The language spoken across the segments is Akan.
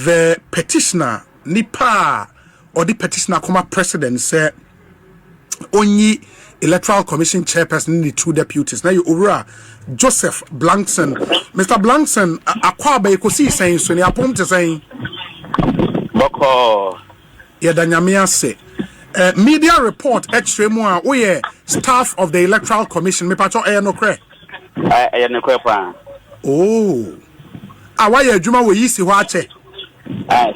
The petitioner, nipa a ɔde petition akɔma president sɛ onyi Electoral Commission chairperson ne two deputies na yɛ Owura Joseph Blankson. Mr Blankson, akɔ aba ekosii sɛn so ne apɔm te sɛn? Bɔkɔɔ. Yɛda Nyame ase. Media report ɛkyerɛ mu a woyɛ staff of the Electoral Commission, mepatwɔ, ɛyɛ nokorɛ? Ɛyɛ nokorɛ paa. Oh. A wayɛ adwuma wɔ EC hɔ akyɛ?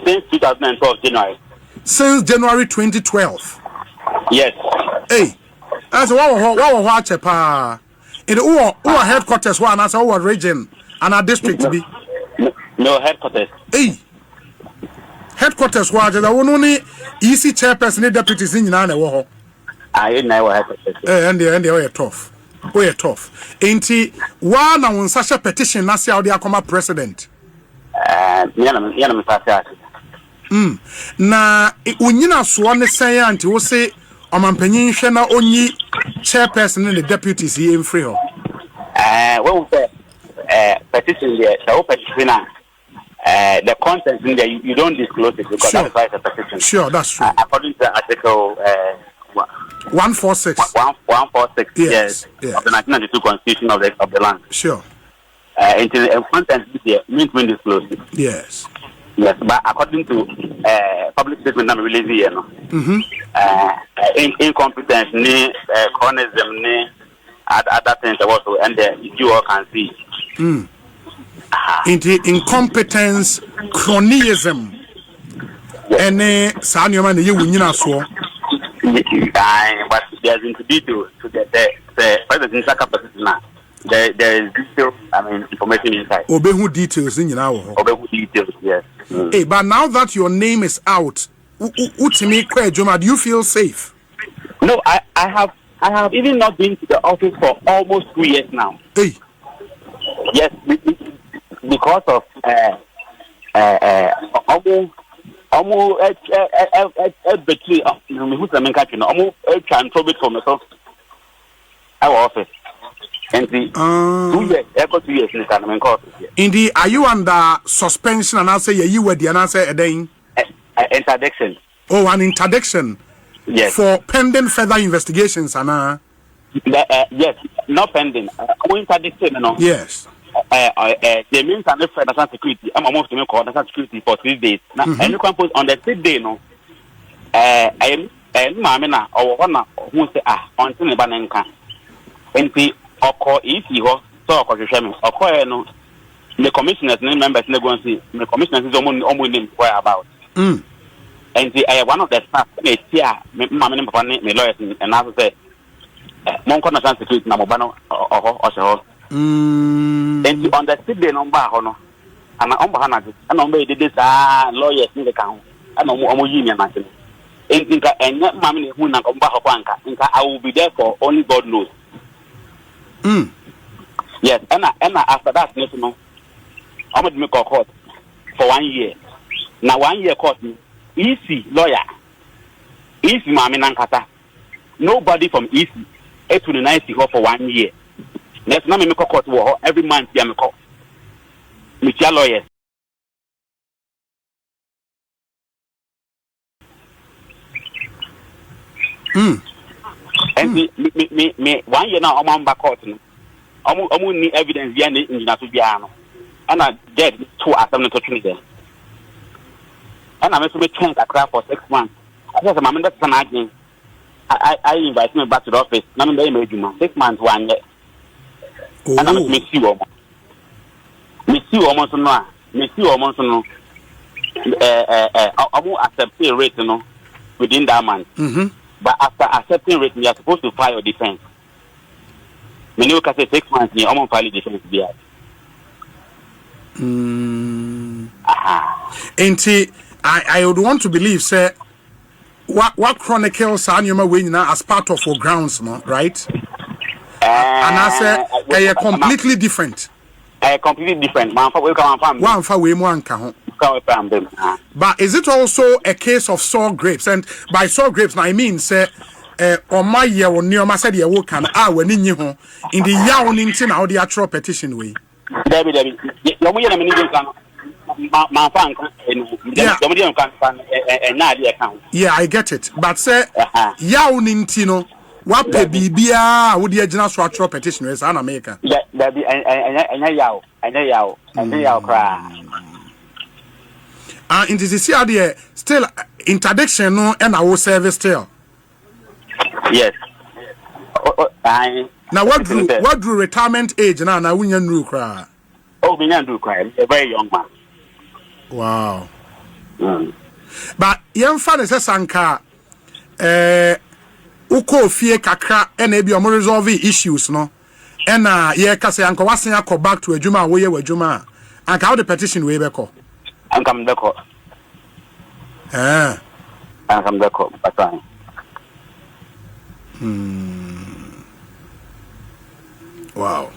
Since 2012 January. Since January 2012? Yes. Hey, ɛsɛ wawɔ hɔ akyɛ paa. Ɛnna wowɔ headquarters hɔ anaasɛ wowɔ region anaa district bi? No, headquarters. Hey, headquarters hɔ akyɛ sɛ wo no ne EC chairperson ne deputies ne nyinaa na ɛwɔ hɔ. Ayɛ nyinaa wɔ headquarters. Ɛndeɛ woyɛ tough. Woyɛ tough. Enti waa na wo nsa hyɛ petition n'ase a wode akɔma president? Mea na me fa ase. Na wonyina soɔ ne sɛn a nti wo se ɔmampanyin hwɛ na onyi chairperson ne ne deputies yi mfiri hɔ? Wɔn sɛ petition deɛ, sɛ wo petition a, the content in there you don't disclose it because that is why it's a petition. Sure, that's true. According to Article 146. 146, of the 1992 Constitution of the land. Into the content there, mean to disclose it. Yes, but according to public statement I'm releasing here, no. Incompetence, ni cronyism, ni other things also, and you all can see. Aha. Nti incompetence, cronyism, ɛne saa nneɛma na ɛyɛ wo nyina soɔ. Aye, but there's into detail to the president inside capacity now. There is detail, I mean, information inside. Obehu details ne nyinaa wɔ hɔ. Obehu details, yes. Hey, but now that your name is out, wotumi kɔ adwuma, do you feel safe? No, I have even not been to the office for almost 2 years now. Hey. Yes, because of ɔmo ɛ ɛ ɛ ɛ ɛbɛtiri mehu sɛ menka twe no, ɔmo atwa ntorɔ bi to me so ɛwɔ office, nti 2 years, ɛkɔ 2 years ni sa na menkɔ office yɛ. Nti are you under suspension anaasɛ yɛyi wadi anaasɛ ɛdɛn? Ɛ ɛ interdiction. Oh, an interdiction? Yes. For pending further investigations anaa? Yes, not pending. Ɔmo interdiction no. The means and the national security ɛma ɔmo tumi kɔ national security for 6 days na ɛnu kwan post on the sixth day no, ɛyɛ ɛɛ maame na ɔwɔ hɔ na ɔhu sɛ ah, ɔnte ne ba ne nka, nti ɔkɔ EC hɔ sɛ ɔkɔhwehwɛ me. Ɔkɔɛ no, the commissioners ne members ne go nsi the commissioners sɛ ɔmo nim where about. Nti ɛyɛ one of the staff na eti a me maame ne papa ne me lawyers ɛna so sɛ ɛ monkɔ national security na mo ba no ɔhɔ ɔhyɛ hɔ. Nti on the sixth day no, ɔmbaa hɔ no ana ɔmbɔ ha anadwo, ɛna ɔmbɛyɛ dede saa, lawyers ne keka ho, ɛna ɔmo yii me anadwo no. Nti nka ɛnyɛ maame na ehu na nka ɔmba hɔ kɔ anka nka I will be there for only God knows. Yes, ɛna after that ne so no, ɔmo de me kɔ court for one year, na one year court no, EC lawyer, EC maame nankasa, nobody from EC etu ne nan si hɔ for one year. Next na me kɔ court wɔ hɔ every month bia me kɔ metua lawyers. Nti me one year na ɔmo amba court no, ɔmo ni evidence bia ne ngyinaso biara no, ɛna judge to asɛm no to twene dɛ, ɛna me nso me twɛn kakra for 6 months ɛsɛ sɛ maame no bɛsesa n'adwene. I invite me back to the office na me bɛyɛ m'adwuma. 6 months wanyɛ, ɛna me nso me sue wɔn. Me sue wɔn nso no a, me sue wɔn nso no, ɛɛ ɛɛ ɛ ɔmo accept writ no within that month. But after accepting writ, you are supposed to file your defence. Me ne wo ka sɛ 6 months ni, ɔmo file defence bi a. Aha. Nti I would want to believe sɛ wa chronicle saa nneɛma wei nyinaa as part of your grounds no, right? Anaasɛ ɛyɛ completely different? Ɛyɛ completely different. Maa nfa wei ka, maa nfa mbɛ. Wamfa wei mu anka ho. Ka wei fa mbɛ mu. Ah. But is it also a case of sour grapes? And by sour grapes now, I mean sɛ ɔma yɛ wo nneɛma sɛdeɛ woka no a w'ani nye ho, nti yaw no nti na wode atwerɛ petition wei? Dabi, dabi. Yɛ ɔmo yɛ na mi ni gye nka no. Ma maa nfa nka. Dɔm deɛ nka nfa ɛnyɛ adeɛ ɛka ho. Yeah, I get it, but sɛ yaw ne nti no wapɛ biribiara a wode agyina so atwerɛ petition wei, saa na meka. Dabi, ɛnyɛ yaw, ɛnyɛ yaw, ɛnyɛ yaw koraa. Ah, nti sisi adeɛ still interdiction no ɛna wo serve still? Yes. Na waduru retirement age na wonya nnuru koraa? Oh, menya nduru koraa. A very young man. Wow. But yɛmfa ne sɛ sanka wokɔɔ fie kakra ɛna ebi ɔmo resolve issues no, ɛna yɛka sɛ anka wasen akɔ back to adwuma a woyɛ wɔ adwuma a, anka wode petition wei bɛkɔ? Anka mebɛkɔ. Anka mebɛkɔ pata. Wow.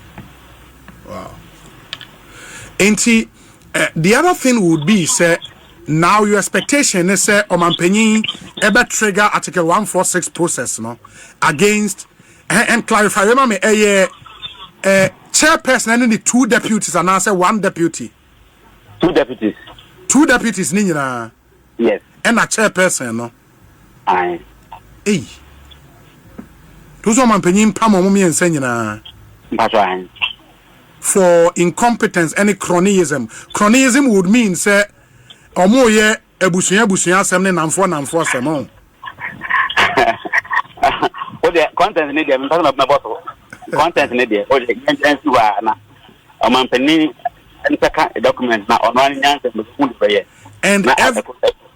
Nti the other thing would be sɛ now your expectation is sɛ ɔmampanyin ɛbɛ trigger Article 146 process no against and clarify rema me, ɛyɛ chairperson ɛne the two deputies anaasɛ one deputy? Two deputies. Two deputies ne nyinaa? Yes. Ɛna chairperson no? Aye. Ei, to so ɔmampanyin pam ɔmo mmiɛnsa nyinaa? Mpatwa, aye. For incompetence ɛne cronyism. Cronyism would mean sɛ ɔmo yɛ abusua abusua asɛm ne namfoɔ namfoɔ asɛm ɔ. O deɛ, content ne deɛ, mepɛ sɛ mɛbɔ so content ne deɛ, o deɛ, yɛn si hɔ a na ɔmampanin nsɛka document na ɔno ani nyansa mbɛfu de bɛyɛ. And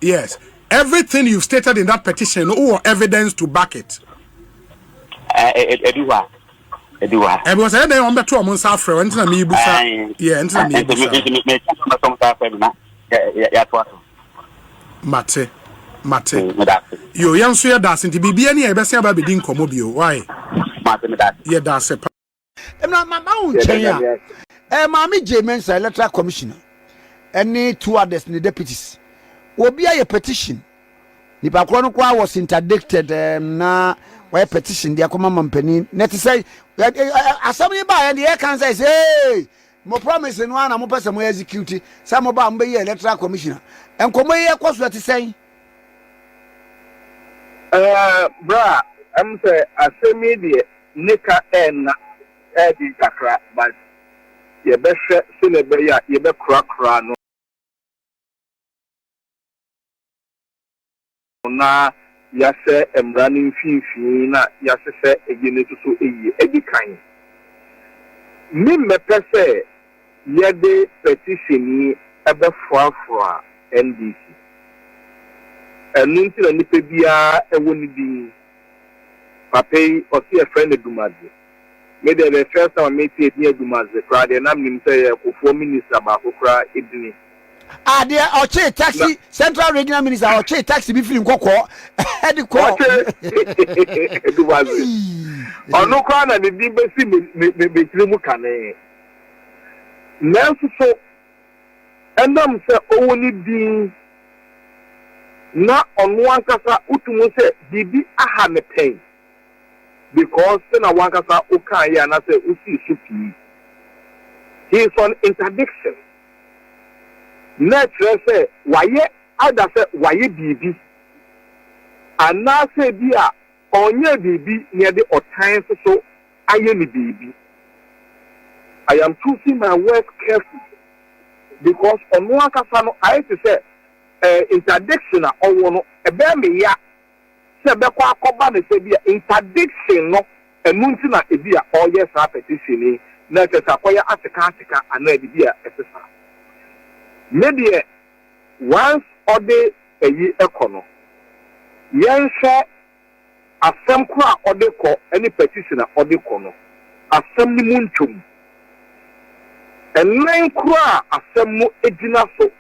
yes, everything you've stated in that petition no, wɔ evidence to back it? Ɛdi hɔ a, ɛdi hɔ a. Because ɛyɛ dɛn wɔn bɛto wɔn nsa afrɛ wɔn, ntina mi busa yɛ, ntina mi busa. Nti mi mi kyɛn sɛ wɔn nsa afrɛ mi na yɛatoa so. Mate, mate. Yo, yɛn nso yɛ daase, nti biribi ani a yɛbɛsɛn aba abɛdi nkɔmɔ bio, why? Mate, mi daase. Yɛ daase pa. Ɛmna mama wo nkyɛn a maame Jean Mensa, electoral commissioner, ɛne two others ne deputies, obi ayɛ petition, nipa korɔ no koraa was interdicted na wɔyɛ petition de akɔma ma mpanin na te sɛ asɛm yi baayɛ deɛ yɛka sɛ ee mo promise no ara na mopɛ sɛ mo execute sɛ mo ba mo bɛyi electoral commissioner. Nkɔmɔ yi ɛkɔ so, ɛte sɛn? Bra, sɛ asɛm yi deɛ ne ka ɛɛna ɛɛdi kakra, but yɛbɛhwɛ sɛnea ɛbɛyɛ a yɛbɛkorakora no na yɛahyɛ mmara no mfimfini na yɛahyehyɛ ɛyi no nso so yie. Edi kan, me mmɛpɛ sɛ yɛde petition yi ɛbɛfoafoa NDC. Ɛno nti na nipa biara ɛwɔ ne din. Papa yi ɔsi yɛfrɛ no Edumadze. Me deɛ, the first time a mete edin Edumadze koraa deɛ, nam nim sɛ yɛ Kofoɔ minister baako koraa edini. Adeɛ ɔkye taxi, Central Regional Minister ɔkye taxi bi firi Nkɔkɔɔ ɛde kɔ. Ɔkye Edumadze, ɔno koraa na ne din bɛsi me me me me tiri mu kane. Nanso so ɛnam sɛ ɔwɔ ne din na ɔno ankasa wotum sɛ biribi aha ne pɛn, because sɛ na wankasa wokaa yɛ anaasɛ wosii so pii, he is on interdiction na ɛkyerɛ sɛ wayɛ either sɛ wayɛ biribi anaasɛ bi a ɔnyɛ biribi na yɛde ɔtan nso so ayɛ ne biribi. I am choosing my words carefully because ɔno ankasa no ayɛ te sɛ interdiction a ɔwɔ no, ɛbɛyɛ me ya sɛ bɛkɔ akɔba ne sɛ bi a interdiction no ɛno nti na ebi a ɔreyɛ saa petition yi na kyerɛ sɛ akɔyɛ ateka ateka anaa biribi a ɛte saa. Me deɛ, once ɔde ɛyi ɛkɔ no, yɛnhwɛ asɛm koro a ɔde kɔ ɛne petition a ɔde kɔ no, asɛm no mu ntwom ɛnan koro a asɛm no gyina so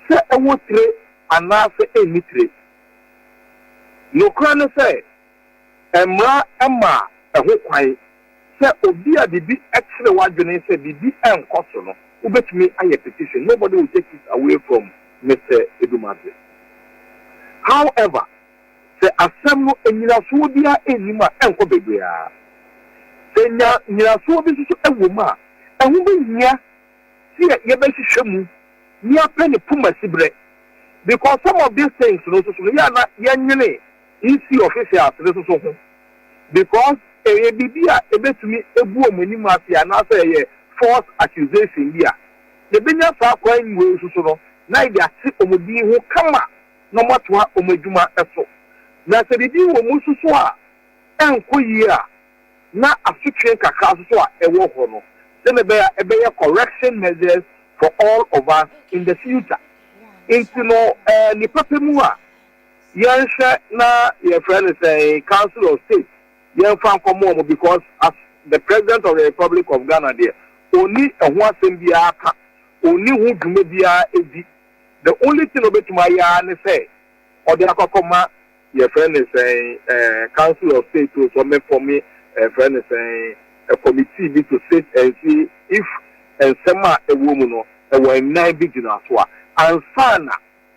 sɛ ɛwɔ tire anaasɛ ɛnni tire. Nokora ne sɛ mmara ma ɛho kwan sɛ obi a biribi kyerɛ w'adwene sɛ biribi nkɔ so no, wobɛtumi ayɛ petition. Nobody will take it away from Mr Edumadze. However, sɛ asɛm no nyinasoɔ biara nnim a, ɛnkɔ bebree a sɛ nya nyinasoɔ bi nso so wɔ mu a, ɛho bɛhia sɛ yɛbɛhwehwɛ mu. na yɛapɛ ne poma siberɛ because some of these things no nso so no yɛ a na yɛnwene EC officials no nso so ho because ɛyɛ biribi a ɛbɛtumi agu wɔn anim ase anaasɛ ɛyɛ false accusation bi a yɛbɛnya saa kwan wei nso so no na yɛde ate wɔn din ho kama na wɔatoa wɔn adwuma so. Na sɛ biribi wɔ mu nso so a ɛnkɔ yie a, na asotwe kakra nso so a ɛwɔ hɔ no, sɛnea ɛbɛyɛ a ɛbɛyɛ correction measures for all of us in the future. Nti no, ɛɛ ne papa mu a, yɛnhwɛ na yɛfrɛ no sɛ Council of State yɛmfa nkɔmɔ wɔn because as the President of the Republic of Ghana deɛ, ɔnni ɛho asɛm biara ka, ɔnni ho dwuma biara di. The only thing obetumi ayɛ ara ne sɛ ɔde akɔkɔma yɛfrɛ no sɛn ɛɛ Council of State o sɛ ɔmɛfɔme ɛfrɛ no sɛn a committee bi to sit and see if nsɛm a ɛwɔ mu no ɛwɔ nnan bi gyina so a ansa na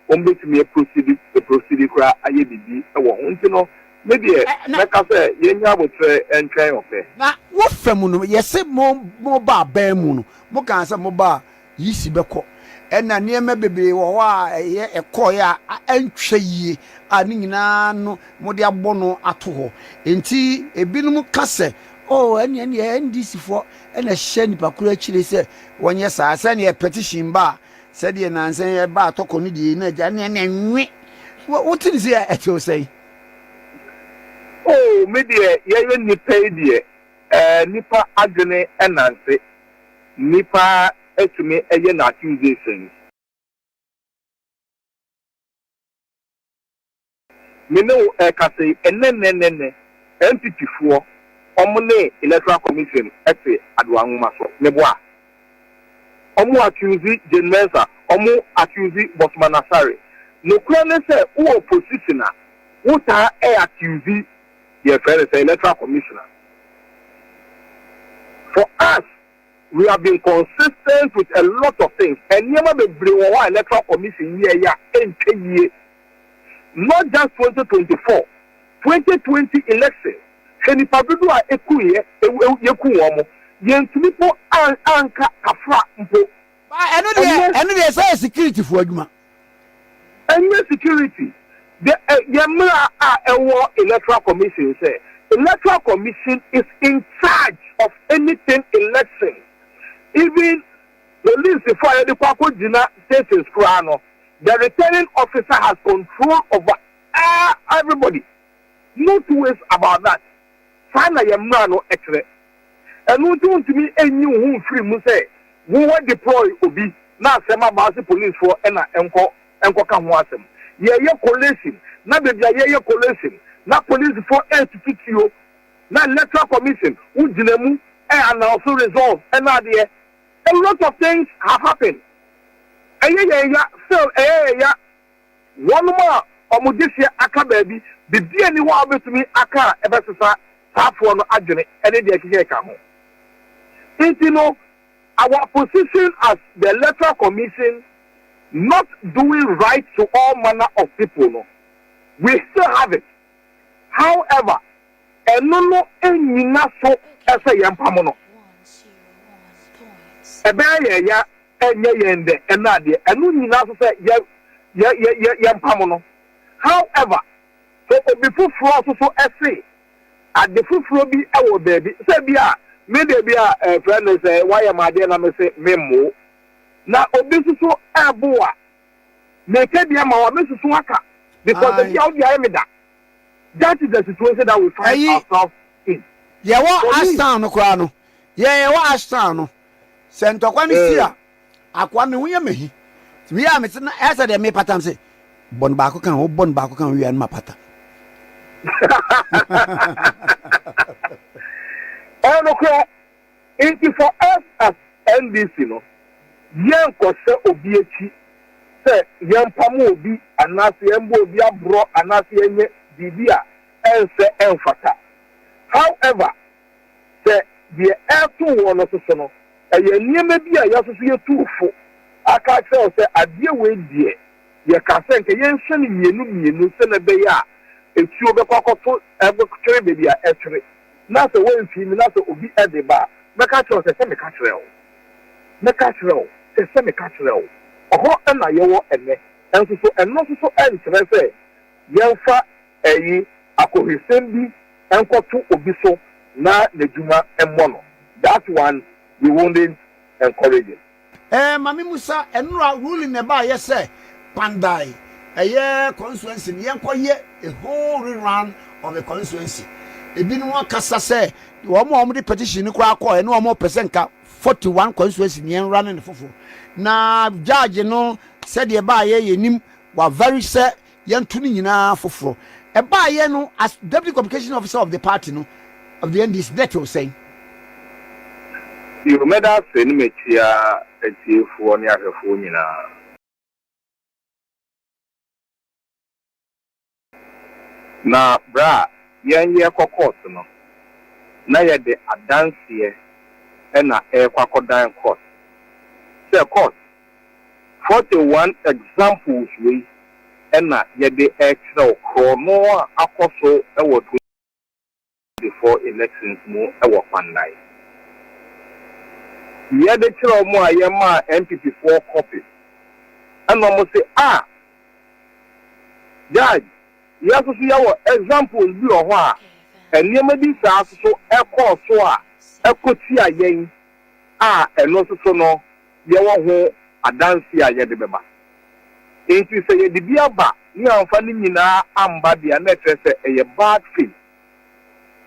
wɔn bɛtumi aproceed aproceed koraa ayɛ biribi wɔ ho. Nti no me deɛ mɛka sɛ yɛnya abotrɛ ntwɛn ɔpɛ. Na wo fa mu no, yɛse mo mo ba aban mu no, mo kaa sɛ mo ba a Yisi bɛkɔ. Ɛna nneɛma bebree wɔ hɔ a ɛyɛ ɛkɔeɛ a ɛntwa yie a ne nyinaa no mode abɔ no ato hɔ. Enti ebinom ka sɛ, Oh, ɛnneɛ ɛnneɛ NDC foɔ na ɛhyɛ nnipa koro akyire sɛ wɔnyɛ saa. Sɛdeɛ petition ba a, sɛdeɛ nansa yi ɛbaa tɔkɔ no deɛ na agya ɛnneɛ ɛnneɛ nwe. Wote ne sei a ɛte wo sɛn? Oh, me deɛ yɛyɛ nnipa yi deɛ, eh, nnipa adwene nante. Nnipa tumi yɛ no accusations. Me ne wo ɛrekasa yi, ɛnnɛ nnɛ nnɛ nnɛ, NPP foɔ, wɔn ne Electoral Commission te Adowa Nwoma so. Meboa? Wɔn accuse Jane Mensah, wɔn accuse Bossman Asare. Nokorɛ ne sɛ, wowɔ opposition a, wotaa accuse deɛ yɛfrɛ no sɛ Electoral Commissioner. For us, we have been consistent with a lot of things. Nneɛma bebree wɔ hɔ a Electoral Commission yɛeɛ a ɛntwa yie. Not just 2024, 2020 election, hwɛ nipa dodoɔ a ɛkuiɛ, yɛku wɔn. Yɛntumi po anka kafra mpo. Ba ɛno deɛ ɛno deɛ sɛ yɛ security foɔ adwuma. Ɛnyɛ security de ɛ yɛ mmra a ɛwɔ electoral commission sɛ electoral commission is in charge of anything election even police foɔ a yɛde kɔ akɔ gyina stations koraa no the returning officer has control over everybody no two ways about that. Saa na yɛn mmara no kyerɛ. Ɛno nti wontumi nyi wo ho mfiri mu sɛ wo deploy obi na asɛm aba ase policefoɔ na nkɔ nkɔka ho asɛm. Yɛreyɛ collation na baabi a yɛreyɛ collation na policefoɔ retutu tuo na electoral commission wogyina mu announce results ɛna adeɛ. A lot of things have happened. Ɛyɛ yɛn ya, still ɛyɛ yɛn ya. Wɔnom a wɔn dehyeɛ aka baabi, biribiara nni hɔ a wobɛtumi aka a ɛbɛsesa saafoɔ no adwene ne deɛ ɛkeka ho. Nti no, our position as the Electoral Commission not doing right to all manner of people no, we still have it. However, ɛno no nnyina so sɛ yɛmpamo no. Ɛbɛyɛ yɛn ya ɛnyɛ yɛn dɛ ɛna adeɛ ɛno nyinaa so sɛ yɛ yɛ yɛ yɛ yɛmpam no. However, sɛ obi foforɔ nso so ɛse ade foforɔ bi ɛwɔ baabi sɛ bi a me deɛ bi a ɛfrɛ no sɛ wayɛ ma adeɛ na me se me mmo na obi nso so ɛbo a meka bi ama wa me nso so aka because ebi a wode ayɛ me da. That is the situation that we find ourselves in. Yɛwɔ Ashtown no koraa no yɛn yɛwɔ Ashtown no. Sɛ ntɔkwa no si a, akoa me ho yɛ mahi. Nti meyɛ a mete na ɛyɛ sɛ deɛ mepata m sɛ bɔ no baako ka ho, bɔ no baako ka ho wie a no mapata. Ɛyɛ nokorɛ. Nti for us as NDC no, yɛnkɔhyɛ obi akyi sɛ yɛmpamo obi anaasɛ yɛmbɔ obi aborɔ anaasɛ yɛnyɛ biribi a ɛnsɛ ɛmfata. However, Sɛ deɛ ɛreto woɔ no soso no, ɛyɛ nneɛma bi a yɛasoso yɛtuu fo aka akyerɛ wo sɛ adeɛ wei deɛ yɛkaa sɛ nka yɛnhyɛ no mmienu mmienu sɛdeɛ ɛbɛyɛ a etuo bɛkɔ akɔto ɛbɛtwere baabi a ɛtwere na sɛ woamfii me na sɛ obi de ba a, mɛka akyerɛ wo sɛ sɛ meka kyerɛɛ wo. Mɛka akyerɛ wo sɛ sɛ meka kyerɛɛ wo. Ɔhɔ na yɛwɔ ɛnnɛ. Nso so ɛno nso so nkyerɛ sɛ yɛmfa ɛyi akɔhwisɛm bi nkɔto obi so na n'adwuma mmɔ no. That one, we wouldn't encourage it. Ɛɛ ma me musa, ɛnora ruling na ɛbaayɛ sɛ Kpandai ɛyɛ constituency no yɛnkɔ yɛ a whole rerun of the constituency. Ebinom akasa sɛ wɔn a wɔde petition no koraa kɔɔ ɛne wɔn pɛ sɛ nka 41 constituency ne yɛn run ne foforɔ, na judge no sɛdeɛ ɛbaayɛ yɛnim wa vary sɛ yɛnto no nyinaa foforɔ. Ɛbaayɛ no, as deputy communication officer of the party no, of the NDC, net o sɛn? Yo, mɛda ase ne makyia atiefoɔ ne ahwɛfoɔ nyinaa. Na berɛ a yɛn yɛrekɔ court no, na yɛde adanseɛ ɛna ɛrekɔ akɔdan court sɛ court, 41 examples wei ɛna yɛde ɛrekyerɛw korɔno a akɔ so ɛwɔ 24 elections mu ɛwɔ Kpandai. Yɛde kyerɛ wɔn a yɛmaa NPP foɔ copy, ɛna wɔn sɛ, "A judge, yɛn nso so yɛwɔ examples bi wɔ hɔ a nneɛma bi saa nso so ɛkɔɔ so a ɛkɔ tia yɛn a ɛno nso so no yɛwɔ ho adanse a yɛde bɛba." Nti sɛ yɛde bi aba ne amfa ne nyinaa amba deɛ, na ɛkyerɛ sɛ ɛyɛ bad faith.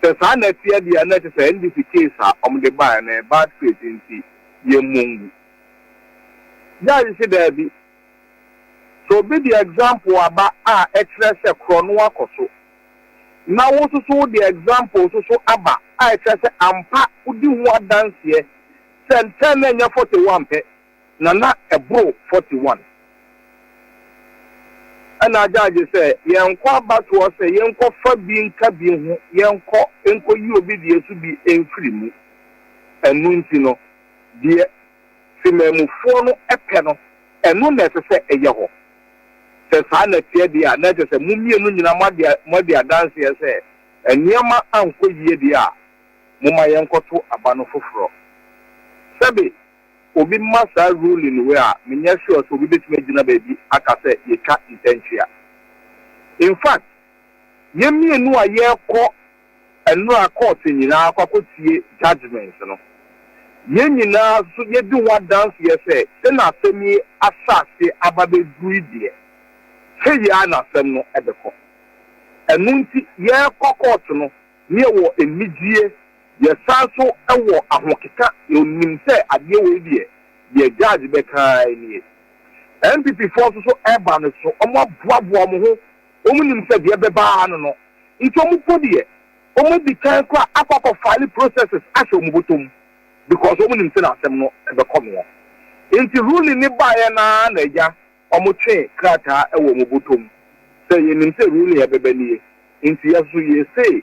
Sɛ saa na ɛteɛ deɛ, na ɛkyerɛ sɛ NDC case a wɔde baeɛ no ɛyɛ bad faith, nti yɛmmɔ ngu. Judge sɛ daabi, sɛ obi de example aba a ɛkyerɛ sɛ korɔ no akɔ so, na wo nso so wode example nso so aba a ɛkyerɛ sɛ ampa wodi ho adanseɛ sɛ ntɛn na ɛnyɛ 41 pɛ na ɛboro 41, ɛna judge sɛ yɛnkɔ abatoɔ sɛ yɛnkɔfa bi nka bi ho, yɛnkɔ nkɔyi obi deɛ so bi mfiri mu. Ɛno nti no, deɛ temamufoɔ no ɛpɛ no, ɛno na ɛsɛ sɛ ɛyɛ hɔ. Sɛ saa na ɛteɛ deɛ a, na ɛkyerɛ sɛ mo mmienu nyinaa moade adanseɛ sɛ nneɛma ankɔ yie deɛ a, momma yɛnkɔto aba no foforɔ. Sɛbe obi ma saa ruling wei a, menyɛ sure sɛ obi bɛtumi agyina baabi aka sɛ yɛtwa ntɛnkyea. In fact, yɛn mmienu a yɛrekɔ nnura court nyinaa akɔ akɔtie judgement no, yɛn nyinaa nso yɛdi ho adanseɛ sɛ sɛ asɛm yi ahyɛ aba bɛduru yi deɛ, sɛ yɛ a na asɛm no ɛbɛkɔ. Ɛno nti yɛrekɔ court no ne yɛwɔ anigye, yɛsan so wɔ ahokeka. Yɛnim sɛ adeɛ wei deɛ, deɛ judge bɛka nie. NPP foɔ nso so ɛba no so, wɔn aboaboa wɔn ho, wɔn nim sɛ deɛ bɛbaa no, nti wɔn po deɛ wɔn adi kan kora akɔ akɔ file processes ahyɛ wɔn bɔtɔ mu because wɔn nim sɛ n'asɛm no ɛbɛkɔ noɔ. Nti ruling ne baeɛ naa na agya wɔn twe krataa ɛwɔ wɔn bɔtɔ mu sɛ yɛnim sɛ ruling ɛbɛbɛ nie, nti yɛ so yɛsɛ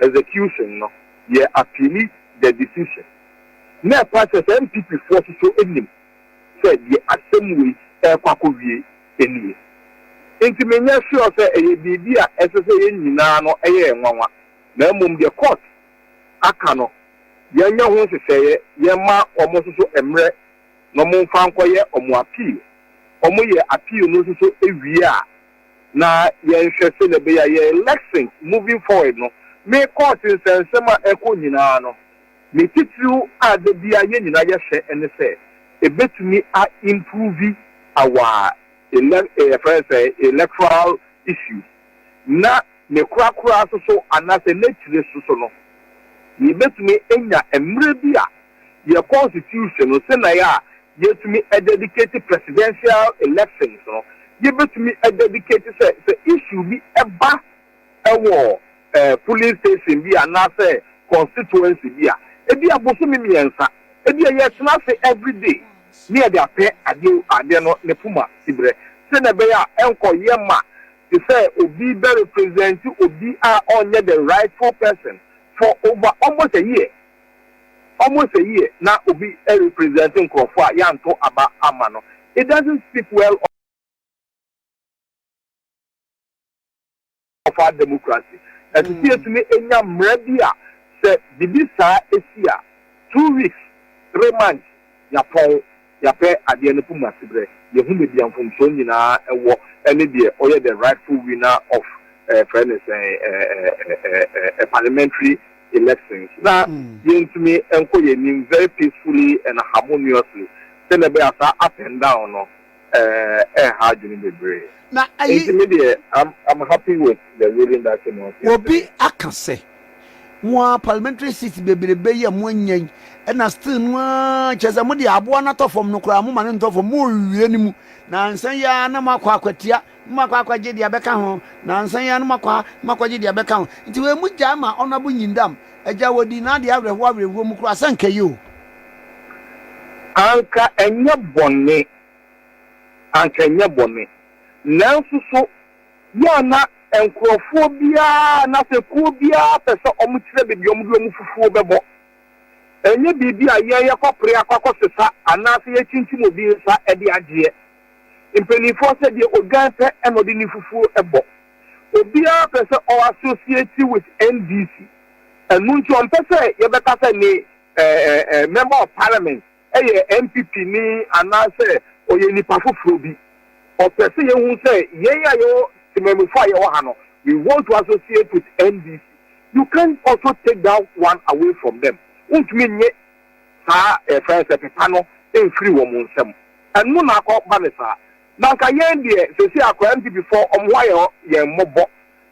execution no, yɛ appeal the decision. Na ɛpa kyerɛ sɛ NPP foɔ soso anim sɛ deɛ asɛm wei ɛrekɔ akɔwie nie. Nti menyɛ sure sɛ ɛyɛ biribi a ɛsɛ sɛ yɛn nyinaa no ɛyɛ nwanwa, na mmom deɛ court aka no, yɛnyɛ ho nhyehyɛeɛ, yɛma wɔn nso so mmerɛ na wɔn mfa nkɔyɛ wɔn appeal. Wɔn yɛ appeal no nso so ewie a, na yɛnhwɛ sɛ na ɛbɛyɛ yɛ election moving forward no. Me court nsɛnsɛm a ɛkɔ nyinaa no, ne titiriw a da bia yɛn nyinaa yɛhwɛ ne sɛ ebetumi a improve our ele ɛyɛ sɛ electoral issues, na ne korakora so so anaasɛ n'akyire so so no, yɛbɛtumi anya mmerɛ bi a yɛ constitution no sɛnea yɛ a yɛtumi dedicate presidential elections no, yɛbɛtumi dedicate sɛ issue bi ɛba ɛwɔ polling station bi anaasɛ constituency bi a, ebi abosomi 3, ebi a yɛtena ase everyday ne yɛde apɛ adeɛ no ne puma sibrɛ, sɛnea ɛbɛyɛ a ɛnkɔ yɛ ma te sɛ obi bɛ represent obi a ɔnyɛ the rightful person for over almost a year, almost a year, na obi represent nkurɔfoɔ a yɛanto aba ama no. It doesn't speak well of our democracy. Ɛsɛ sɛ yɛtumi enya mmerɛ bi a sɛ bibi saa esi a, 2 weeks, 3 months, yapɔn. Yɛapɛ adeɛ no pum aseberɛ, yɛhu baabi a mfomsoɔ nyinaa wɔ ne deɛ ɔyɛ the rightful winner of yɛfrɛ no sɛn eh, parliamentary elections na yɛntumi nkɔ yɛn anim very peacefully and harmoniously sɛdeɛ ɛbɛyɛ a saa up and down no ɛnha adwene bebree. Na ayi. Nti me deɛ I'm, I'm happy with the ruling that came out yesterday. Obi aka sɛ mo ara parliamentary seats bebrebe yi a mo anya yi ɛna still no ara kyerɛ sɛ mo de aboa no atɔ fam no koraa mo ma no ntɔ fam mo rewie no mu nansa yi ara na mo akɔ akwatia na mo akɔ akɔgye deɛ ɛbɛka ho nansa yi ara na mo akɔ ha na mo akɔgye deɛ ɛbɛka ho nti wei mo gyae ma Honourable Nyindam agya wɔdi n'adeɛ awerɛhoɔ awerɛhoɔ mu koraa sɛ nka yi o. Anka ɛnyɛ bɔne, anka ɛnyɛ bɔne. Nanso so yɛ a na nkurɔfoɔ biara anaasɛ kuo biara pɛ sɛ wɔkyerɛ baabi a wɔde wɔn fufuo bɛbɔ? Ɛnyɛ biribi a yɛn yɛkɔpere akɔ akɔsesa anaasɛ yɛkyinkyim obi nsa de agyeɛ. Mpanimfoɔ sɛ deɛ odwan pɛ na ɔde ne fufuo bɔ. Obiara pɛ sɛ ɔ associate with NDC. Ɛno nti ɔmpɛ sɛ yɛbɛka sɛ ne member of parliament yɛ NPP ni anaasɛ ɔyɛ nipa foforɔ bi. Ɔpɛ sɛ yɛhu sɛ yɛn a yɛwɔ temammufoɔ a yɛwɔ ha no, we want to associate with NDC. You can't also take that one away from them. Wontumi nye saa yɛfrɛ no sɛ pepa no mfiri wɔn nsam. Ɛno na akɔ ba no saa. Na anka yɛn deɛ seesei akora NPP foɔ wɔn ho ayɛ yɛn mmɔbɔ.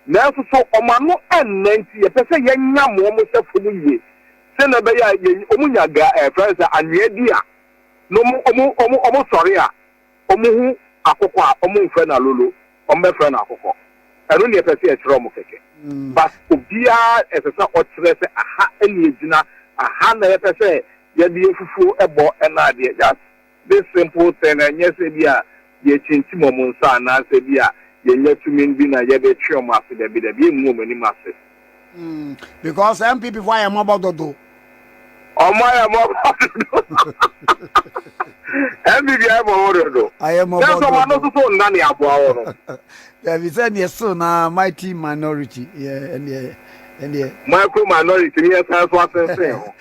Nanso so wɔn ano ɛnnɛ nti yɛpɛ sɛ yɛnyam wɔn sɛ fam yie sɛnea ɛbɛyɛ a yɛn wɔn nya ga ɛfrɛ no sɛ anwea di a na wɔn wɔn wɔn wɔn sɔre a wɔn hu akokɔ a wɔn mfrɛ no alolo wɔn bɛfrɛ no akokɔ. Ɛno na yɛpɛ sɛ yɛkyerɛ wɔn kɛkɛ. But obiara ɛsɛ sɛ ɔkyerɛ sɛ aha na yɛgyina, aha na yɛpɛ sɛ yɛde yɛn fufuo bɔ ɛna adeɛ. Just this simple thing, ɛnyɛ sɛ bi a yɛkyinkyim wɔn nsa anaasɛ bi a yɛnya tumi bi na yɛde twe wɔn ase, dabi dabi, yɛngu wɔn anim ase. Because NPP fo ayɛ mmɔbɔ dodo. Ɔmo ayɛ mmɔbɔ dodo. NPP ayɛ mmɔbɔ dodo. Ayɛ mmɔbɔ dodo. Sɛ ɔmo ano soso nna ne aboa wɔ no. Dabi sɛ neɛ still na mighty minority yɛ ɛneɛ ɛneɛ. Micro minority ne yɛ san so asensen ho.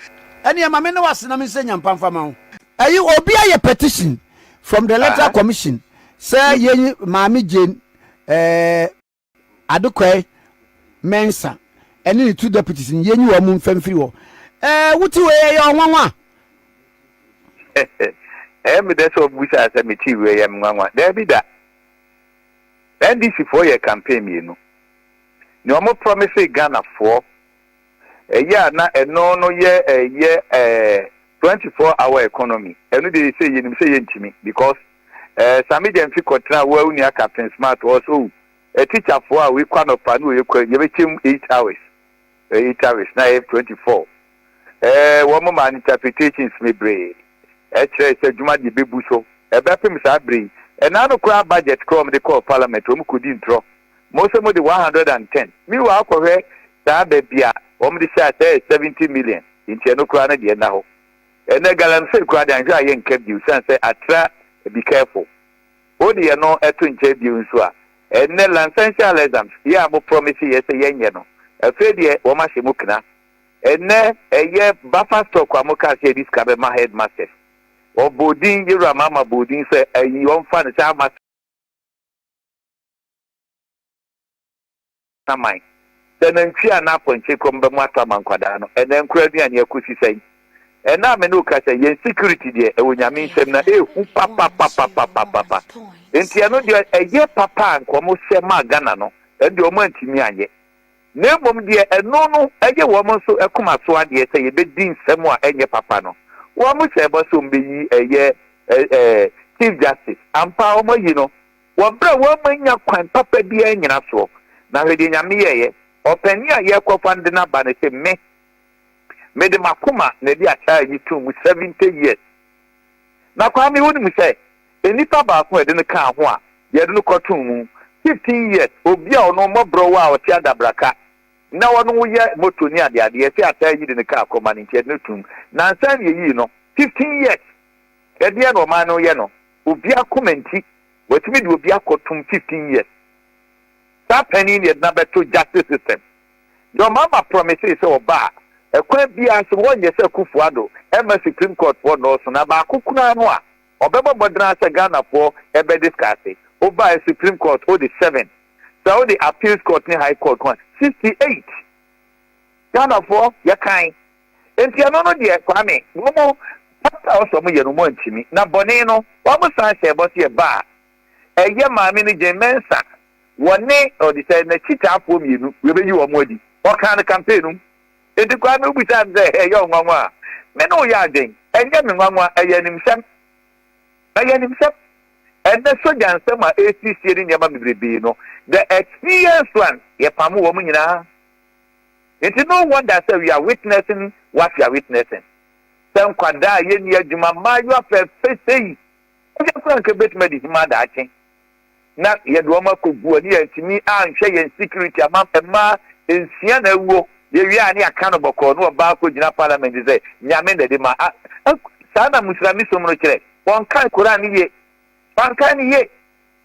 Ɛneɛ ma me ne wase na me nsɛ nyampa nfa ma wo. Ɛyi obi ayɛ petition from the electoral commission sɛ yɛnyi maame Jane ɛɛ. Adequaye Mensah ne ne two deputies no, yɛnyi wɔn mfa mfiri hɔ. Ɛɛ, wote wei ɛyɛ ɔnwanwa? Ɛyɛ me dɛ sɛ wobisaa sɛ metee wei ɛyɛ me nwanwa. Daabi da. NDC foɔ yɛɛ campaign mmienu. Nea wɔn promisee Ghana foɔ ɛyɛ a na ɛno no yɛ ɛyɛ ɛɛ 24 hour economy. Ɛno deɛ yɛsɛ yɛnim sɛ yɛntumi because ɛɛ Sammy Gyamfi kɔtena wo a wo nua Captain Smart hɔ sɛ oh Atikyafoɔ a wei kɔ anɔpa ne wei kɔ yɛbɛkyɛ mu 8 hours, 8 hours na ɛyɛ 24. Ɛɛ wɔn maa no interpretations bebree ɛkyerɛ sɛ adwuma deɛ bɛbu so ɛbɛpem saa bere yi. Ɛnaa no koraa budget koraa wɔn de kɔɔ parliament wɔn kɔdi ntorɔ. Mo sɛ mo de 110 meanwhile akɔhwɛ saa baabi a wɔn de hyɛ asɛ ɛyɛ 70 million nti ɛno koraa no deɛ ɛnna hɔ. Ɛnɛ galamsey koraa deɛ anhwɛ a yɛnka bio sane sɛ atra be careful. Wode ɛno to nkyɛn bio nso a, ɛnnɛ Licential exams yi a mo promise yɛ sɛ yɛnyɛ no, afei deɛ wɔn ahyɛ mu kena. Ɛnnɛ ɛyɛ buffer stock a mo kaa sɛ yɛde sika bɛma headmasters. Wɔbɔɔ din, Yewura Mahama bɔɔ din sɛ ayi wɔmfa no sɛ ama saman. Sɛ nantwie anaa apɔnkye kɔm bɛ mu atɔ ama nkwadaa no, ɛnɛ nkora aduane akosi sɛn? Ɛnɛ a me ne wo kasa yi, yɛn security deɛ ɛwɔ Nyame nsam na ɛhu papapapapapapa. Nti ɛno deɛ ɛyɛ papa a nka wɔn hyɛ maa Ghana no, ɛno deɛ wɔn antumi anyɛ. Na mmom deɛ ɛno no ɛyɛ wɔn nso koma so adeɛ sɛ yɛbɛdi nsɛm a ɛnyɛ papa no, wɔn hyɛɛ bɔ sɛ wɔn bɛyi ɛyɛ ɛɛ Chief Justice. Ampa wɔn ayi no, Wɔ berɛ a wɔannya kwan papa biara annyina soɔ. Na hwɛ deɛ Nyame yɛeɛ, ɔpanin a yɛrekɔfa no de no aba no se, Me, mede m'akoma na ɛde ataa yi too mu 70 years. Na Kwame, wonim sɛ, nnipa baako a yɛde no kaa ho a yɛde no kɔtoo mu 15 years, obi a ɔno mmɔborɔwa a ɔte adabraka, na ɔno yɛ moto ne adeade, yɛse ataa yi de no kaa kɔma no nti yɛde no too mu. Nansa na yɛyii no, 15 years. Ɛdeɛn na ɔman no yɛ no? Obi akoma nti watumi de obi akɔtom 15 years. Saa panin no yɛde no abɛto justice system. John Mahama promisee sɛ ɔba a ɛkwan biara so wɔnyɛ sɛ Akufo Addo ɛmma Supreme Court foɔ nnɔɔso na baako koraa no a. Ɔbɛbɔ mmɔden ara sɛ Ghanafoɔ bɛ discuss. Wobaeɛ Supreme Court wode 7, sɛ wode Appeals Court ne High Court ho a 68. Ghanafoɔ yɛkan. Nti ɛno no deɛ Kwame, wɔn papa a ɔsɛ wɔn yɛ no wɔn antumi. Na bɔne no wɔn san hyɛɛ bɔ sɛ yɛba a, ɛyɛ maame no Jane Mensah, wɔne ɔde sɛ n'akyitaafoɔ mmienu yɛbɛyi wɔn adi. Ɔkaa no campaign no mu. Enti Kwame wobisaa me sɛ, Ɛyɛ wo nwanwa a? Me ne wo yɛ adwen. Ɛnyɛ me nwanwa, ɛyɛ animsɛm. Ɛyɛ animsɛm. Ɛnnɛ sogya nsɛm a ɛresisie ne nneɛma bebrebee no, the experienced one, yɛpamo wɔn nyinaa. Enti no wonder sɛ we are witnessing what we are witnessing. Sɛ nkwadaa a yɛnni adwuma, mmaayewa fɛfɛ sei, ɛnyɛ koraa nka ebetumi adi hima daakye. na yɛde wɔn akɔgu a ne yɛantumi anhwɛ yɛn security ama mmaa nsia na awuo, yɛwie a ne yɛaka no bɔkɔɔ na ɔbaa kɔgyina parliament sɛ Nyame na ɛde ma. Saa na Muslamisom no kyerɛ. Wɔnkan Koran no yie. Wɔankan no yie.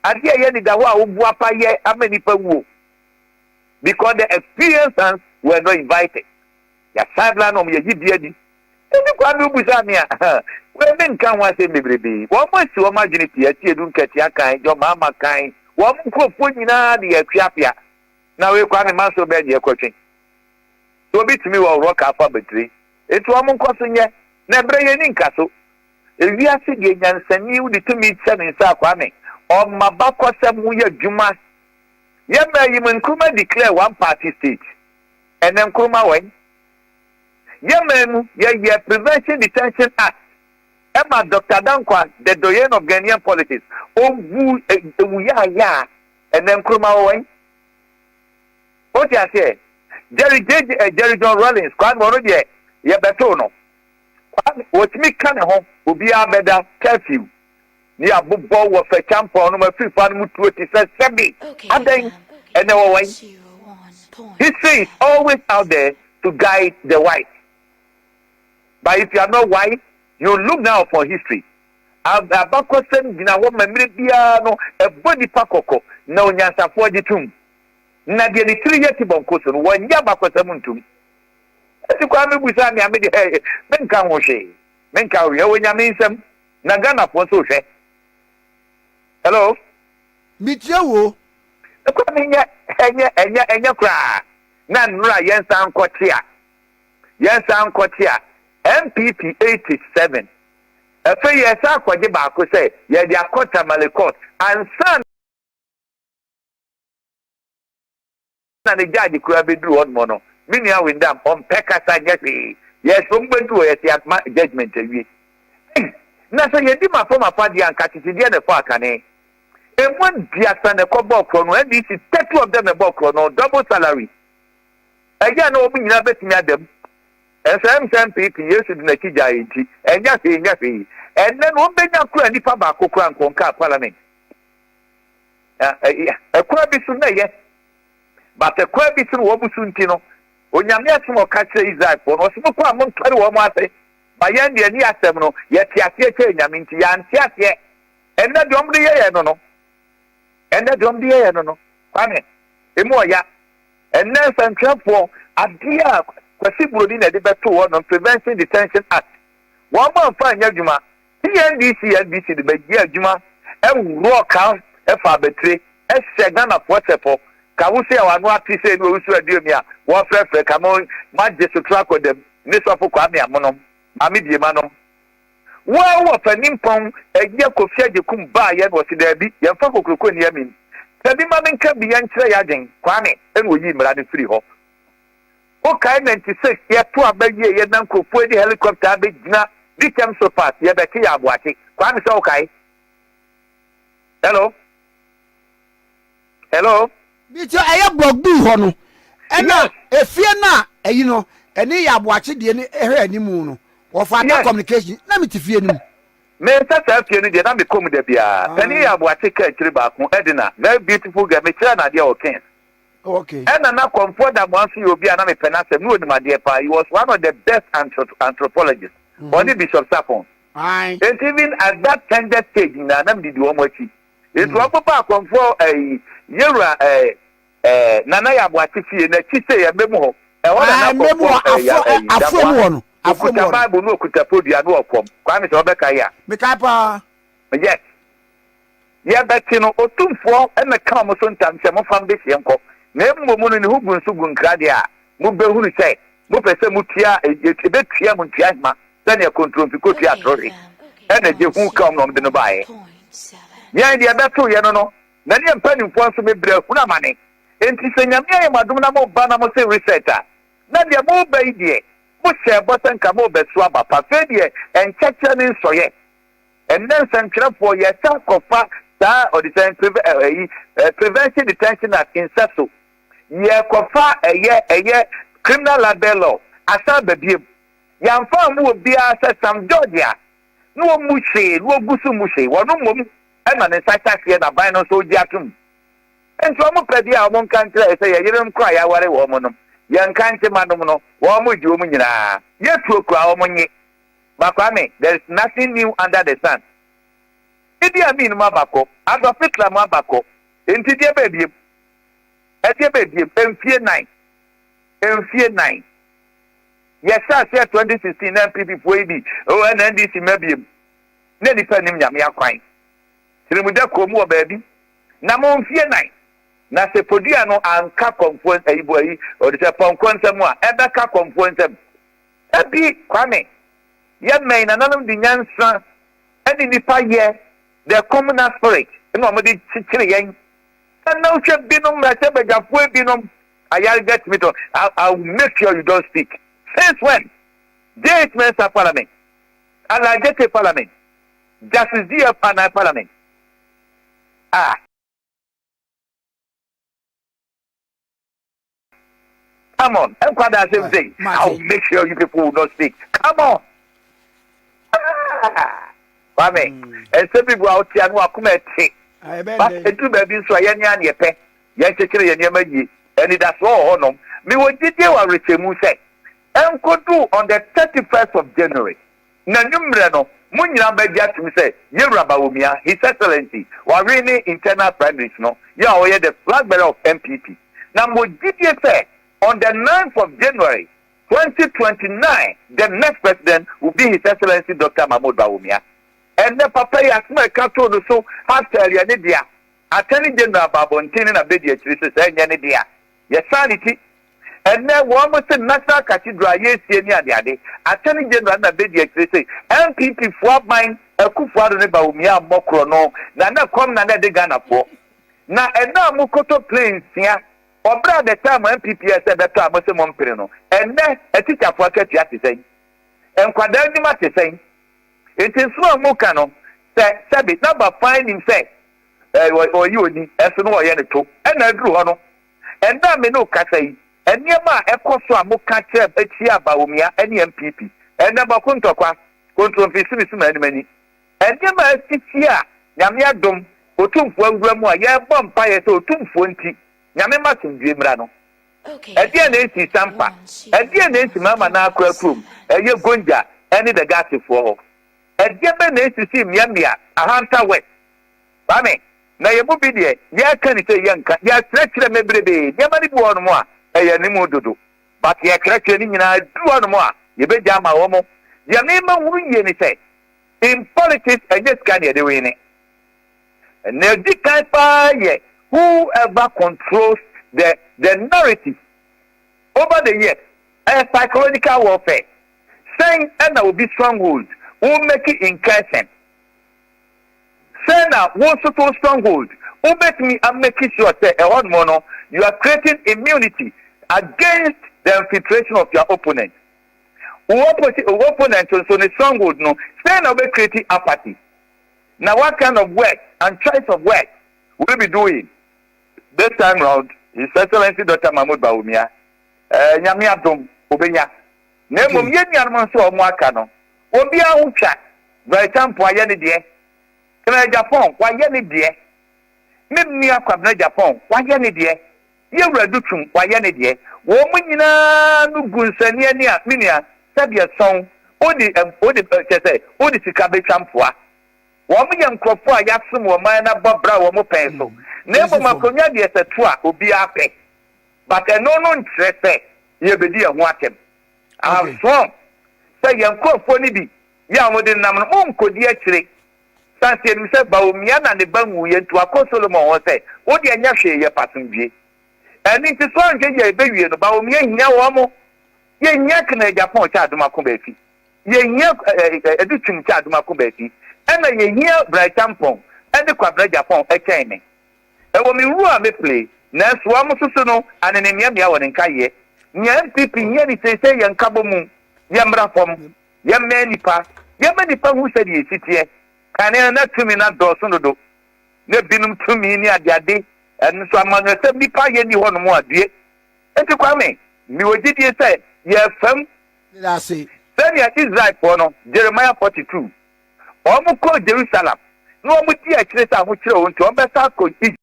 Adeɛ a ɛyɛ anidahɔ a woboapa yɛ ama nnipa wuo. Because the experienced ones were not invited. Yɛ sideline wɔn, yɛyi bi adi. Enti Kwame wobisaa me a, wei menka ho asɛm bebrebe. Wɔn asi wɔn adwene pi, Asiedu Nkɛtea kan, John Mahama kan, wɔn nkurɔfoɔ nyinaa de yɛ akuapea. Na wei Kwame Manso bɛn deɛ ɛkɔtwe. So obi tumi wɔ worɔ ka afa abatire. Enti wɔn nkɔ so nyɛ. Na ɛberɛ yɛn ani nka so. Ewiase deɛ nyansani wode tumi hyɛ ne nsa a Kwame, ɔma bakɔsɛm ho yɛ adwuma. Yɛ mmaa yi mu Nkrumah declare one party state. Ɛnɛ Nkrumah wɔ he? Yɛ man mu, yɛyɛɛ Prevention Detention Act ɛma Doctor Dankwa, the doyen of Ghanaian politics, owu ewu yaayaa. Ɛnɛ Nkrumah wɔ he? Wote aseɛ? Jerry JJ eh, Jerry John Rawlings, Kwame ɔno deɛ yɛbɛtoo no. Kwame wɔtumi ka ne ho, obiara bɛda curfew. Ne yɛabobɔ wɔ fɛkyampɔn no mu afirifa no mu tuo te sɛ sɛbe. Adɛn? Ɛnɛ wɔwɔ he? History is always out there to guide the wise. But if you are not wise, you look down upon history. Abakɔsɛm gyina hɔ ma mmerɛ biara no ɛbɔ nipa kɔkɔ na onyansafoɔ gye tom. Na deɛ ne tiri yɛ ti bɔnko so no, wɔnnye abakɔsɛm ntom. Enti Kwame busaa me a me deɛ menka ho hwee. Menka ho hwee. Ɛwɔ Nyame nsam. Na Ghanafoɔ nso rehwɛ. Hello? Metie wo o. Kwame nyɛ ɛnyɛ ɛnyɛ ɛnyɛ koraa na nnora yɛnsan nkɔte a yɛnsan nkɔte a NPP 87 afei yɛsan akɔgye baako sɛ yɛde akɔ Tamale court ansa na ne judge koraa bɛduru hɔ nom no, me nua Windam ɔmpɛ kasa nyɛ hwee, yes wɔn bɛduru hɔ yɛse yɛama judgement awie. Ei, na sɛ yɛdi mafa mafa deɛ a nka akyekyedeɛ na ɛfɔ akane. Ɛmu aduasa na ɛkɔ bɔɔ korɔ no, NDC 30 of them na ɛbɔɔ korɔ no, double salary. Ɛyɛ a na wɔn nyinaa bɛtumi ada mu. Ɛnso ɛm sɛ NPP Yesu de n'akyi gyaeɛ nti, ɛnyɛ hwee nyɛ hwee. Ɛnnɛ no wɔn bɛnya koraa nipa baako koraa nkɔnkaa parliament. Ɛkwan bi so na ɛyɛ, but ɛkwan bi so no wɔn so nti no, Onyame asɛm a ɔka kyerɛ Israelfoɔ no, ɔse mokɔ a montɔre wɔn ase, ba yɛn deɛ ne asɛm no, yɛte aseɛ kyɛɛ Nyame nti yɛante aseɛ. Ɛnnɛ deɛ wɔn de yɛ yɛn no no, ɛnnɛ deɛ wɔn de yɛ yɛn no no, Kwame, emu ɔya. Ɛnnɛ nsɛntwerɛfoɔ, adeɛ a Kwasi Buroni na ɛde bɛtoo hɔ no, Prevention Detention Act, wɔn amfa anyɛ adwuma. PNDC NDC de bɛyɛ adwuma worɔ ka fa abatire hyɛ Ghanafoɔ sɛpɔ ka wo sei a wano ate sei ne owusu aduomi a wɔfrɛfrɛ ka mo moagye sotoro akɔ dam ne sɔfo Kwame Amonom Maame Biema nom wo a wowɔ fa nimpɔn ɛyɛ Kofi Agyekum baayɛ na ɔse daabi yɛmfa kokroko nni amim ka bi ma menka bi yɛnkyerɛ yɛadwen Kwame ɛna ɔyii mmara no firi hɔ. Wokae 96 yɛto aba wie yɛ na nkurɔfoɔ de helicopter abɛgyina Dikyɛm so pass yɛbɛte yɛ aboakye. Kwame sɛ wokae? Hello? Hello? Bi ti ɛyɛ block B hɔ no ɛna efie no a ɛyi no ɛne yɛ aboakye deɛ no ɛhwɛ anim no wɔfa ata communication na mete fie no mu. Me nsa saa fie no deɛ na mekɔ mu da biara. Panin yɛ aboakye kaa akyire baako Edna very beautiful girl mekyerɛɛ no adeɛ wɔ Kings. Okay. Ɛna na Kɔmfoɔ Damoah nso yɛ obi a na mepɛ n'asɛm, na onim adeɛ paa. He was one of the best anthropologists. Ɔne Bishop Sarpong. Enti even at that tender stage nyinaa na medidi wɔn akyi. Enti wɔn baa Kɔmfoɔ ɛyi Yewura ɛɛ ɛɛ Nana Yaa Boakye fie n'akyi sei ɛmɛ mu hɔ. Ɛhɔ na na Kɔmfoɔ ɛɛ ya ɛyi Damoah okuta Bible na okuta podua na ɔkɔm. Kwame sɛ ɔbɛkae a. Mekae paa. Yes. Yɛbɛte no, Otumfoɔ na ɛka wɔn so ntam sɛ, Momfa me dehyeɛ nkɔ, na mmom no ne ho gu nso gu nkra deɛ a, mobɛhunu sɛ mopɛ sɛ motua, ɛbɛtua mo ntua hema sɛdeɛ kontromfi kɔtua atorohwe. Ɛna gye hu ka wɔn na wɔde no baeɛ. Yɛn deɛ ɛbɛtoo yɛn no no, na ne yɛn mpanimfoɔ nso bebree ahunu amane. Enti sɛ Nyame ayɛ mo adom na moba na mose reset a, na deɛ moreba yi deɛ, mohyɛɛ bɔ sɛ nka morebɛso aba pa. Afei deɛ nkyɛkyerɛ ne nsɔeɛ. Ɛnnɛ nsɛntwerɛfoɔ yɛsan kɔfa saa ɔde sɛn preve ɛ ɛyi ɛ Prevention Detention Act nsɛso yɛkɔfa ɛyɛ ɛyɛ Criminal Libel Law asan aba biom. Yɛamfa ammu obiara sɛ Sam George a na ɔmmu hwee na ɔgu so mmu hwee wɔno mmom na ne nsa hyɛ aseɛ na aban no nso gye atom. Nti wɔn pɛ deɛ a wɔn nka nkyerɛ yɛ sɛ yɛ yerenom koraa a yɛaware wɔn nom yɛn nka nkye ma nom no wɔn gye wɔn nyinaa yɛtuo koraa wɔn nye. But Kwame, there is nothing new under the sun. Idi Amin mu aba kɔ, Adolf Hitler mu aba kɔ, enti deɛ bɛɛ biem? Ɛdeɛ bɛɛ biem? Mfie nan. Mfie nan. Yɛhyɛ aseɛ 2016 na NPP foɔ yi bi, oh ɛna NDC mma biem. Na nipa nim Nyame akwan. Tirimudɛ kɔɔ mu wɔ baabi. Na mo mfie nan. Na sɛ podua no anka kɔmfoɔ ayi bo ayi, ɔde sɛ pɔnkɔ nsam a, ɛbɛka kɔmfoɔ nsam. Dabi Kwame, yɛ mmɛn nananom de nyansa ne nipa yɛ the communal spirit na wɔn de kyekyere yɛn. Ɛna wohwɛ binom mmarahyɛbadwafoɔ binom ayare get me to I, I will make sure you don't speak. Since when? J.H. Mensah parliament, Alan Jete parliament, Justice D.F. Anai parliament. Ah. Come on, nkwadaa asɛm sei. I will make sure you people will not speak. Come on. Ah, Kwame, nsɛm bi bu a wote ano akoma ɛte. But ɛduru baabi nso a yɛne a ne yɛpɛ. Yɛnkyekyere yɛn nneɛma yie. Anidasoɔ wɔ hɔnom. Mewɔ gyidie wɔ awerɛkyɛmu sɛ ɛnkɔduu on the 31st of January na nwummerɛ no mo nyinaa bɛgye atom sɛ Yɛwura Bawumia, His Excellency, wawe ne internal primaries no, yɛ a ɔyɛ the flag bearer of NPP. Na mewɔ gyidie sɛ on the 9th of January 2029 the next president will be His Excellency Doctor Mahmoud Bawumia. Ɛnnɛ papa yi asɛm a ɛka too no so hashtag yɛ ne dea. Attorney General aba abɔnten ne n'abɛdi akyire sɛ sɛ ɛnyɛ ne dea. Yɛsan ne ti. Ɛnnɛ wɔn se National Cathedral a yɛresie ne adeade. Attorney General no na bedi akyire se NPP foɔ aban Akufo Addo ne Bawumia ammɔ korɔno na na kɔm na na ɛde Ghanafoɔ. Na ɛnnɛ a mokoto plane nsia wɔ berɛ a the time NPP yɛɛ sɛ ɛbɛtɔ a mose mompene no, ɛnnɛ atikyafoɔ akatua te sɛn? Nkwadaa nnwuma te sɛn? Enti nsɛm a moka no sɛ sɛbe na Bafan nim sɛ ɔyɛ oni ɛso no ɔyɛ ne to ɛna aduru hɔ no. Ɛnnɛ a me ne wo kasa yi, nneɛma a ɛkɔ so a moka kyerɛ tia Bawumia ne NPP, ɛnnɛ bɔko ntɔkwa, kontromfi sumisum anim ani, nneɛma a asisi a Nyame adom, Otumfoɔ awura mu a yɛrebɔ mpaeɛ sɛ Otumfoɔ nti Nyame mma asomdwoeɛ mmra no. Ɛdeɛn na ɛnsii Sampa? Ɛdeɛn na ɛnsi Mama Naa Koraa kurom, ɛyɛ Gonja ne Dagasefoɔ hɔ? Ɛdeɛn bɛn na ɛnsisii mmeammea, Ahanta West, Kwame, na yɛn mu bi deɛ, yɛreka ne sei, yɛnka, yɛrekyerɛkyerɛ mebrebee, nneɛma no bi wɔ hɔnom a, ɛyɛ anim dodo, but yɛrekyerɛkyerɛ ne nyinaa, ɛduru hɔnom a, yɛbɛgya ama wɔn. Deɛ mema hunu yie ne sɛ, in politics, ɛnyɛ sika na yɛde wene. Nea ɛdi kan paa yɛ whoever controls the the narrative over the years, ɛyɛ psychological warfare. Sɛn na obi stronghold wo make incursion? Sɛn na wo nso so wo stronghold wobɛtumi a make sure sɛ ɛhɔ nom no you are creating immunity against the infiltration of your opponent. Wo opposi wo opponent nso ne stronghold no sɛn na wobɛ create apathy. Na what kind of work and choice of work will you be doing this time round His Excellency Doctor Mahmoud Bawumia eh, Nyame adom obenya. Na mmom yɛn nuanom nso a wɔn aka no obiara ho twa. Brɛkyampo ayɛ ne deɛ. Kena Agyapong wayɛ ne deɛ. Me nua Kwabena Agyapong wayɛ ne deɛ. Yɛwura Dutwum wayɛ ne deɛ. Wɔn nyinaa no gu nsania ani a, me nua, sɛdeɛ sɔn, wode, wode, kyerɛ sɛ, wode sika bɛtwa mpoa. Wɔn yɛ nkorɔfoɔ a yɛasom wɔn man no abɔ bra wɔn pɛn so. Na mmom akonnwa deɛ sɛ to a, obiara pɛ. But ɛno no nkyerɛ sɛ yɛbɛdi yɛn ho atɛm. I have sworn sɛ yɛn nkorɔfoɔ no bi yɛ a wɔde nam no, monkɔdi akyire. Sane sɛ yɛnim sɛ Bawumia na ne ba nwuiɛ nti wakɔ Solomon hɔ sɛ, wo deɛ nyɛ hwee yɛpɛ asomdwie. Ɛno nti so anhwɛ yie a yɛbɛwie no Bawumia hia wɔn. Yɛhia Kena Agyapong kyɛ Adom Ako Baafi. Yɛhia Adu Twum kyɛ Adom Ako Baafi. Ɛna yɛhia Bright Ampong ne Kwabena Agyapong kyɛn me. Ɛwɔ me wura a me play, nanso wɔn nso so no anene mmeammea wɔ ne nkaeɛ. Nea NPP hia ne seesei yɛ nkabɔmu, yɛmmra fam, yɛmmɛn nnipa, yɛmma nnipa hu sɛdeɛ ɛsi teɛ. Kane no na tumi no adɔɔso dodo, na binom tumi ne adeade, ɛno nso amanyɔsɛm nnipa yɛ nni hɔnom a, due. Enti Kwame, mewɔ gyidie sɛ yɛrefam sɛnea Israelfoɔ no, Jeremiah 42, wɔn kɔɔ Jerusalem na wɔn di akyire sɛ ahokyerɛ wɔ nti wɔn bɛsan akɔ Egypt.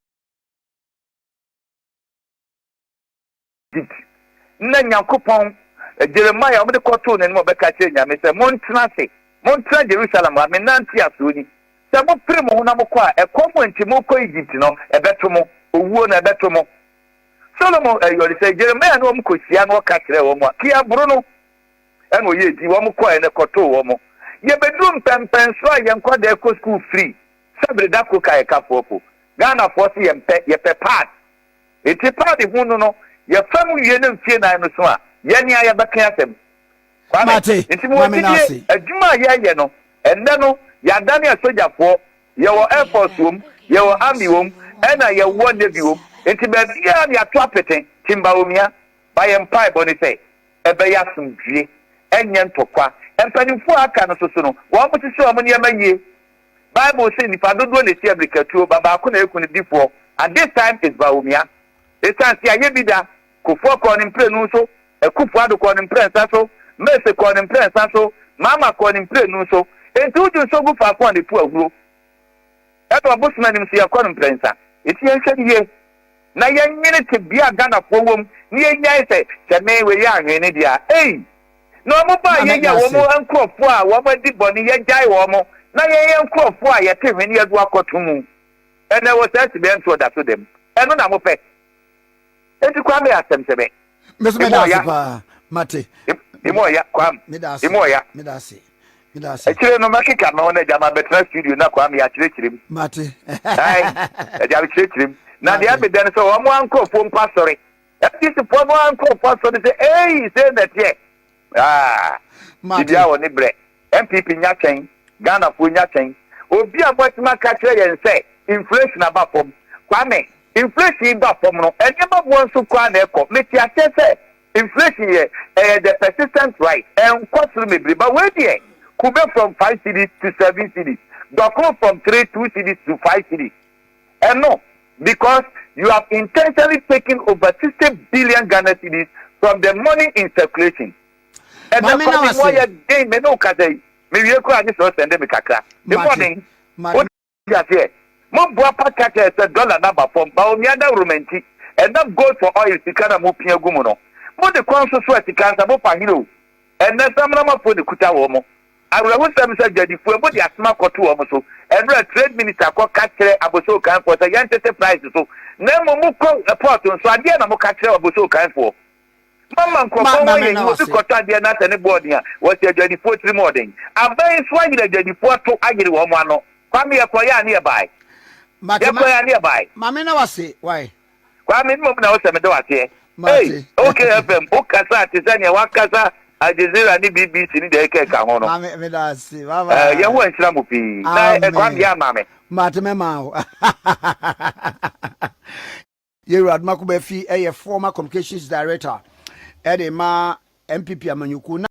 Na Nyankopɔn, Jeremiah, wɔn de kɔtoo n'anim a ɔbɛka kyerɛ Nyame sɛ, Montena ase, montena Jerusalem ha, me nan nteasoɔ ni. Sɛ mopere mo ho na mokɔ a, ɛkɔm nti mokɔ Egypt no, ɛbɛto mo, owuo no ɛbɛto mo. Solomon ɛyɛ ɔde sɛ Jeremiah ne wɔn kɔhyia na ɔka kyerɛɛ wɔn a, kia boro no. Ɛna ɔyɛɛ di, wɔn kɔɛ no kɔtoo wɔn. Yɛbɛduru mpɛnpɛnsoɔ a yɛn nkwadaa kɔ sukuu free, sɛ bere da koro ka yɛka foɔ po. Ghanafoɔ se yɛmpɛ, yɛpɛ pad. Enti pad ho no no, yɛfa mu wie na mfie nan no so a, yɛn a yɛbɛka asɛm. Kwame, Mate, nti mewɔ ma me gyidie, n'ase. adwuma a yɛreyɛ no, ɛnnɛ no, yɛadane asogyafoɔ, yɛwɔ Air Force wom, yɛwɔ Army wom, ɛna yɛwɔ Navy wom. Nti baabiara no yɛato apete, Timbaomia, ba yɛn mpaebɔ ne sɛ, ɛbɛyɛ asomdwie, ɛnyɛ ntɔkwa. Mpanimfoɔ a aka no nso so no, wɔhyehyɛ wɔn nneɛma yie. Bible se nnipa dodoɔ na ɛsi ammirikatuo, ba baako na ɛku no difoɔ. And this time is Bawumia. Ɛsiane sɛ yɛayɛ bi da, Kufuor kɔɔ ne mprenu so, Akufo Addo kɔɔ ne mprɛnsa so, Mese kɔɔ ne mprɛnsa so, Mahama kɔɔ ne mprenu so. Enti wodwo nso gu faako a na ɛpu ahuro. Ɛna ɔbosom anim nso yɛkɔ no mprɛnsa. Enti yɛnhwɛ no yie. Na yɛnwene tebea a Ghanafoɔ wɔ mu na yɛnyae sɛ, sɛ me wei yɛ anwene deɛ a, ei! Na wɔn baa Maame yɛn a Nase. wɔn nkurɔfoɔ a wɔn adi bɔne yɛgyae wɔn, na yɛn yɛn nkurɔfoɔ a yɛte hwene yɛde akɔto mu. Ɛnɛ wɔ saa tebea nso ɔda so da mu. Ɛno na mopɛ. Enti Kwame asɛm sɛ bɛ. Me nso Emu meda ase ɔya. paa. Mate. Emu ɔya, Kwame. Meda ase. Emu ɔya. Meda ase. Meda ase. Akyire no mɛkeka me ho na agya mabɛtena studio na Kwame akyerɛkyerɛ mu. Mate. Ae, agya mekyerɛkyerɛ mu. Na deɛ Mate. meda no sɛ wɔn ara nkurɔfoɔ mpo asɔre. FDC foɔ no ara nkurɔfoɔ asɔre sɛ ei sei na ɛteɛ. Ah, Mate. biribiara wɔ ne berɛ. NPP nya twɛn, Ghanafoɔ nya twɛn. Obi a moatumi aka akyerɛ yɛn sɛ inflation aba fam. Kwame, inflation yi ba fam no, nneɛma boɔ nso kɔ ara na ɛkɔ. Mete aseɛ sɛ inflation yɛ ɛyɛ the persistent rise, ɛnkɔ soro bebree. But wei deɛ, kube from 5 cedis to 7 cedis, dɔkono from 3, 2 cedis to 5 cedis. Ɛno, because you have intentionally taken over 60 billion Ghana cedis from the money in circulation. Ɛnɛ Maame na Kwame mu wase. ayɛ den, me ne wo kasa yi, mewie koraa gye sɛ ɔsɛnde me kakra. Emu Mate. ɔden. Mate. Wote aseɛ? Moboa pa ka kyerɛ sɛ dollar no aba fam, Bawumia dawuroma nti, ɛnam gold for oil sika na mopia gu mu no. Mode kɔn so soa sika nsa, mofa hene o. Ɛnnɛ samramafoɔ na ɛkuta wɔn mo. Awerɛhosɛm sɛ adwadifoɔ mode asɛm akɔto wɔn so. Ɛnora trade minister kɔ ka kyerɛ abosokanfoɔ sɛ yɛntete price so. Na mmom mokɔ port nso adeɛ na moka kyerɛ abosokanfoɔ. Mama Ma nkurɔfoɔ ho maame ayɛ na yi obi wase. kɔtɔ adeɛ na sɛ ne boɔ den a wɔsi adwadifoɔ tirim ɔden. Aban nso ayere adwadifoɔ to ayere wɔn ano. Kwame yɛkɔyɛ a ne yɛbae. Mate ma Yɛkɔyɛ a ne yɛbae. maame na wase. Why? Kwame mmom na wosɛ meda wo aseɛ. Ei, Mate. OKFM, wokasa te sɛ nea wakasa Al Jazeera ne BBC ne deɛ ɛkeka ho no. Maame meda ase. Bye Eh, bye. Yehowa nhyira mo pii. Na eh, Kwame Amen. yɛ ama me. Mate mɛma wo. Yɛwura Adomako Baafi yɛ former communications director ɛde ma NPP amanyɔkuo.